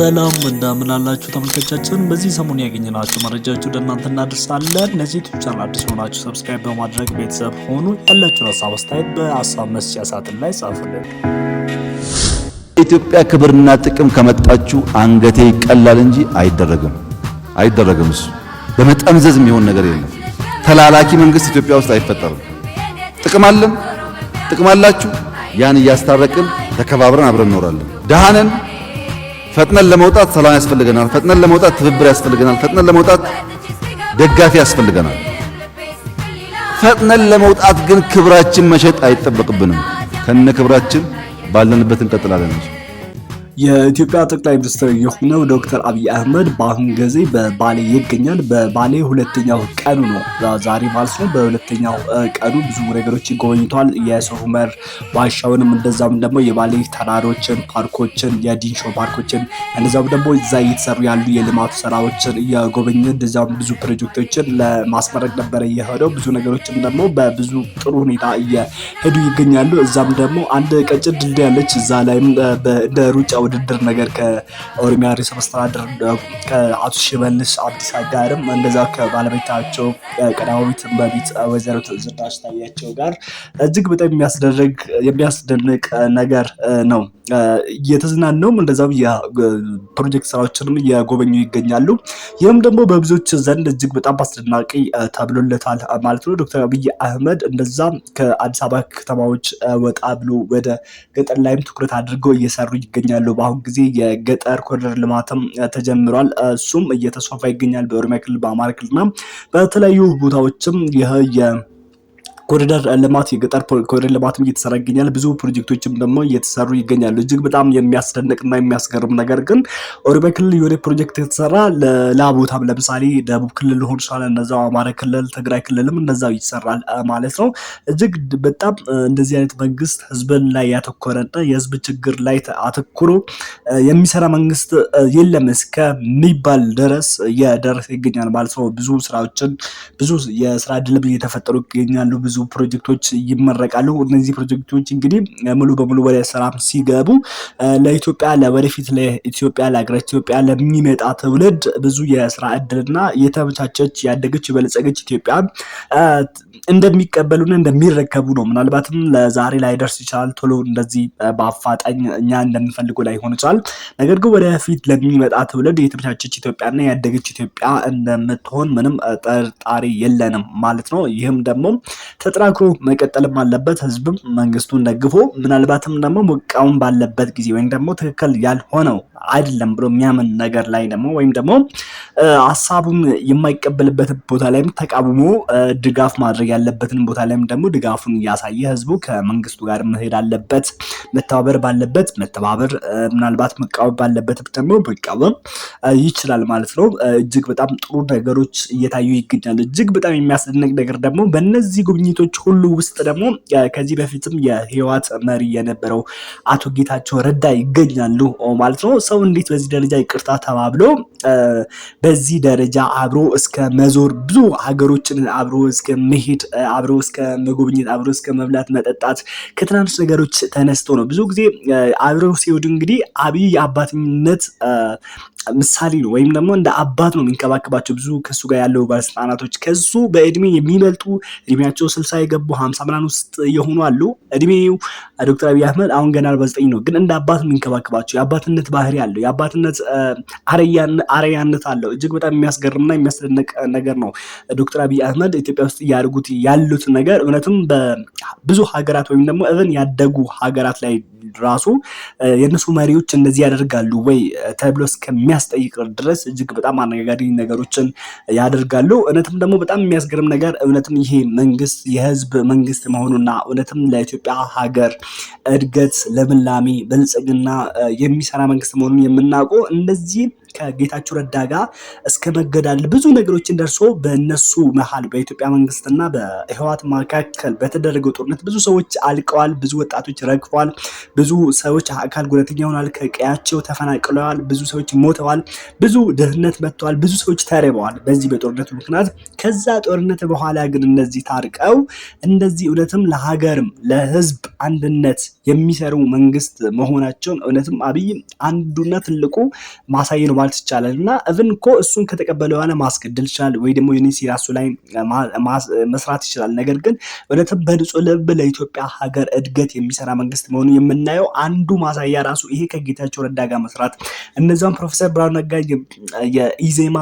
ሰላም እንደምን አላችሁ ተመልካቾቻችን። በዚህ ሰሞን ያገኘናቸው መረጃዎች ወደ እናንተ እናደርሳለን። ለዚህ YouTube channel አዲስ ሆናችሁ subscribe በማድረግ ቤተሰብ ሆኑ። ያላችሁን ሀሳብ አስተያየት በሀሳብ መስጫ ሳጥን ላይ ጻፉልን። ኢትዮጵያ ክብርና ጥቅም ከመጣችሁ አንገቴ ይቀላል እንጂ አይደረግም፣ አይደረግም። እሱ በመጠምዘዝ የሚሆን ነገር የለም። ተላላኪ መንግስት ኢትዮጵያ ውስጥ አይፈጠርም። ጥቅም አለን፣ ጥቅም አላችሁ። ያን እያስታረቅን ተከባብረን አብረን እንኖራለን። ደሃነን ፈጥነን ለመውጣት ሰላም ያስፈልገናል። ፈጥነን ለመውጣት ትብብር ያስፈልገናል። ፈጥነን ለመውጣት ደጋፊ ያስፈልገናል። ፈጥነን ለመውጣት ግን ክብራችን መሸጥ አይጠበቅብንም። ከነ ክብራችን ባለንበት እንቀጥላለን እንጂ። የኢትዮጵያ ጠቅላይ ሚኒስትር የሆነው ዶክተር አብይ አህመድ በአሁን ጊዜ በባሌ ይገኛል። በባሌ ሁለተኛው ቀኑ ነው ዛሬ ማለት ነው። በሁለተኛው ቀኑ ብዙ ነገሮች ይጎበኝቷል። የሶፍ ዑመር ዋሻውንም እንደዛም ደግሞ የባሌ ተራሮችን፣ ፓርኮችን፣ የዲንሾ ፓርኮችን እንደዛም ደግሞ እዛ እየተሰሩ ያሉ የልማቱ ስራዎችን እየጎበኘ እንደዛም ብዙ ፕሮጀክቶችን ለማስመረቅ ነበረ የሄደው። ብዙ ነገሮችም ደግሞ በብዙ ጥሩ ሁኔታ እየሄዱ ይገኛሉ። እዛም ደግሞ አንድ ቀጭን ድልድይ ያለች እዛ ላይም እንደ ሩጫ ውድድር ነገር ከኦሮሚያ ርዕሰ መስተዳድር ከአቶ ሽመልስ አብዲሳ ጋርም እንደዛ ከባለቤታቸው ቀዳማዊት እመቤት ወይዘሮ ዝናሽ ታያቸው ጋር እጅግ በጣም የሚያስደርግ የሚያስደንቅ ነገር ነው። እየተዝናነውም እንደዛም የፕሮጀክት ስራዎችንም እየጎበኙ ይገኛሉ። ይህም ደግሞ በብዙዎች ዘንድ እጅግ በጣም አስደናቂ ተብሎለታል ማለት ነው። ዶክተር አብይ አህመድ እንደዛ ከአዲስ አበባ ከተማዎች ወጣ ብሎ ወደ ገጠር ላይም ትኩረት አድርገው እየሰሩ ይገኛሉ። በአሁን ጊዜ የገጠር ኮሪደር ልማትም ተጀምሯል። እሱም እየተስፋፋ ይገኛል። በኦሮሚያ ክልል፣ በአማራ ክልልና በተለያዩ ቦታዎችም ይህ ኮሪደር ልማት የገጠር ኮሪደር ልማትም እየተሰራ ይገኛል። ብዙ ፕሮጀክቶችም ደግሞ እየተሰሩ ይገኛሉ። እጅግ በጣም የሚያስደንቅና የሚያስገርም ነገር ግን ኦሮሚያ ክልል የሆነ ፕሮጀክት የተሰራ ሌላ ቦታም ለምሳሌ ደቡብ ክልል ሊሆን ይችላል፣ እንደዛው አማራ ክልል፣ ትግራይ ክልልም እንደዛው ይሰራል ማለት ነው። እጅግ በጣም እንደዚህ አይነት መንግስት ህዝብን ላይ ያተኮረና የህዝብ ችግር ላይ አተኩሮ የሚሰራ መንግስት የለም እስከሚባል ድረስ እየደረሰ ይገኛል ማለት ነው። ብዙ ስራዎችን ብዙ የስራ እድልም እየተፈጠሩ ይገኛሉ። ብዙ ፕሮጀክቶች ይመረቃሉ። እነዚህ ፕሮጀክቶች እንግዲህ ሙሉ በሙሉ ወደ ስራ ሲገቡ ለኢትዮጵያ ለወደፊት ለኢትዮጵያ ለሀገረ ኢትዮጵያ ለሚመጣ ትውልድ ብዙ የስራ እድልና የተመቻቸች ያደገች የበለጸገች ኢትዮጵያ እንደሚቀበሉና እንደሚረከቡ ነው። ምናልባትም ለዛሬ ላይደርስ ይችላል፣ ቶሎ እንደዚህ በአፋጣኝ እኛ እንደምንፈልገው ላይሆን ይችላል። ነገር ግን ወደፊት ለሚመጣ ትውልድ የተመቻቸች ኢትዮጵያና ያደገች ኢትዮጵያ እንደምትሆን ምንም ጥርጣሬ የለንም ማለት ነው። ይህም ደግሞ ተጠናክሮ መቀጠልም አለበት። ህዝብም መንግስቱን ደግፎ ምናልባትም ደግሞ መቃወም ባለበት ጊዜ ወይም ደግሞ ትክክል ያልሆነው አይደለም ብሎ የሚያምን ነገር ላይ ደግሞ ወይም ደግሞ ሀሳቡን የማይቀበልበት ቦታ ላይም ተቃውሞ ድጋፍ ማድረግ ያለበትን ቦታ ላይም ደግሞ ድጋፉን እያሳየ ህዝቡ ከመንግስቱ ጋር መሄድ አለበት። መተባበር ባለበት መተባበር፣ ምናልባት መቃወም ባለበት ደግሞ መቃወም ይችላል ማለት ነው። እጅግ በጣም ጥሩ ነገሮች እየታዩ ይገኛሉ። እጅግ በጣም የሚያስደንቅ ነገር ደግሞ በእነዚህ ጉብኝቶች ሁሉ ውስጥ ደግሞ ከዚህ በፊትም የህወሓት መሪ የነበረው አቶ ጌታቸው ረዳ ይገኛሉ ማለት ነው። ሰው እንዴት በዚህ ደረጃ ይቅርታ ተባብሎ በዚህ ደረጃ አብሮ እስከ መዞር ብዙ ሀገሮችን አብሮ እስከ መሄድ አብሮ እስከ መጎብኘት አብሮ እስከ መብላት መጠጣት ከትናንሽ ነገሮች ተነስቶ ነው። ብዙ ጊዜ አብረው ሲሄዱ እንግዲህ አብይ የአባትነት ምሳሌ ነው፣ ወይም ደግሞ እንደ አባት ነው የሚንከባከባቸው። ብዙ ከሱ ጋር ያለው ባለስልጣናቶች ከሱ በእድሜ የሚበልጡ እድሜያቸው 60 የገቡ 50 ምናምን ውስጥ የሆኑ አሉ። እድሜው ዶክተር አብይ አህመድ አሁን ገና 49 ነው፣ ግን እንደ አባት ነው የሚንከባከባቸው። የአባትነት ባህሪ አለው፣ የአባትነት አርአያነት አለው። እጅግ በጣም የሚያስገርምና የሚያስደንቅ ነገር ነው። ዶክተር አብይ አህመድ ኢትዮጵያ ውስጥ እያደረጉት ያሉት ነገር እውነትም በብዙ ሀገራት ወይም ደግሞ even ያደጉ ሀገራት ላይ ራሱ የእነሱ መሪዎች እንደዚህ ያደርጋሉ ወይ ተብሎ እስከሚያስጠይቅ ድረስ እጅግ በጣም አነጋጋሪ ነገሮችን ያደርጋሉ። እውነትም ደግሞ በጣም የሚያስገርም ነገር እውነትም ይሄ መንግስት የህዝብ መንግስት መሆኑና እውነትም ለኢትዮጵያ ሀገር እድገት፣ ልምላሜ፣ ብልጽግና የሚሰራ መንግስት መሆኑን የምናውቀው እንደዚህ ከጌታቸው ረዳ ጋር እስከ መገዳደል ብዙ ነገሮችን ደርሶ በእነሱ መሀል በኢትዮጵያ መንግስትና በህወሓት መካከል በተደረገው ጦርነት ብዙ ሰዎች አልቀዋል። ብዙ ወጣቶች ረግፈዋል። ብዙ ሰዎች አካል ጉዳተኛ ሆነዋል። ከቀያቸው ተፈናቅለዋል። ብዙ ሰዎች ሞተዋል። ብዙ ድህነት መጥተዋል። ብዙ ሰዎች ተርበዋል በዚህ በጦርነቱ ምክንያት። ከዛ ጦርነት በኋላ ግን እነዚህ ታርቀው እንደዚህ እውነትም ለሀገርም ለህዝብ አንድነት የሚሰሩ መንግስት መሆናቸውን እውነትም አብይ አንዱና ትልቁ ማሳያ ነው ማለት ይቻላል። እና even እኮ እሱን ከተቀበለ በኋላ ማስገደል ይችላል ወይ ደግሞ ዩኒሲ ራሱ ላይ መስራት ይችላል። ነገር ግን እውነትም በንጹህ ልብ ለኢትዮጵያ ሀገር እድገት የሚሰራ መንግስት መሆኑ የምናየው አንዱ ማሳያ ራሱ ይሄ ከጌታቸው ረዳ ጋር መስራት፣ እነዚያም ፕሮፌሰር ብርሃኑ ነጋ የኢዜማ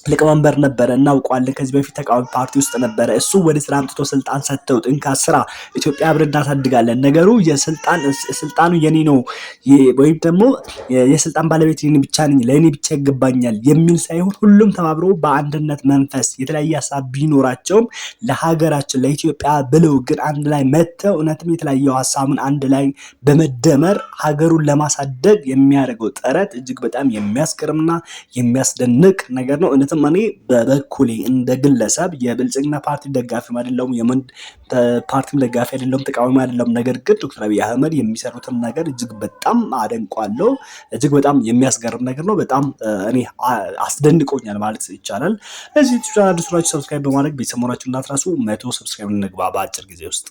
ሊቀመንበር ነበረ፣ እናውቀዋለን። ከዚህ በፊት ተቃዋሚ ፓርቲ ውስጥ ነበረ። እሱ ወደ ስራ አምጥቶ ስልጣን ሰጥተውት እንካ ስራ፣ ኢትዮጵያ አብረን እናሳድጋለን። ነገሩ የስልጣን ስልጣኑ የኔ ነው ወይም ደግሞ የስልጣን ባለቤት የኔ ብቻ ነኝ፣ ለእኔ ብቻ ይገባኛል የሚል ሳይሆን ሁሉም ተባብሮ በአንድነት መንፈስ የተለያየ ሀሳብ ቢኖራቸውም ለሀገራችን ለኢትዮጵያ ብለው ግን አንድ ላይ መጥተው እውነትም የተለያየው ሀሳቡን አንድ ላይ በመደመር ሀገሩን ለማሳደግ የሚያደርገው ጥረት እጅግ በጣም የሚያስገርምና የሚያስደንቅ ነገር ነው። እውነትም እኔ በበኩሌ እንደ ግለሰብ የብልጽግና ፓርቲ ደጋፊም አይደለሁም፣ የመንድ ፓርቲም ደጋፊ አይደለሁም፣ ተቃዋሚ አይደለሁም። ነገር ግን ዶክተር አብይ አህመድ የሚሰሩትን ነገር እጅግ በጣም አደንቋለሁ። እጅግ በጣም የሚያስገርም ነገር ነው። በጣም እኔ አስደንቆኛል ማለት ይቻላል። ለዚህ ዩቲዩብ ቻናል አዲስ ሆናችሁ subscribe በማድረግ ቤተሰብ መሆናችሁን እንዳትረሱ። 100 subscribe እንግባ በአጭር ጊዜ ውስጥ።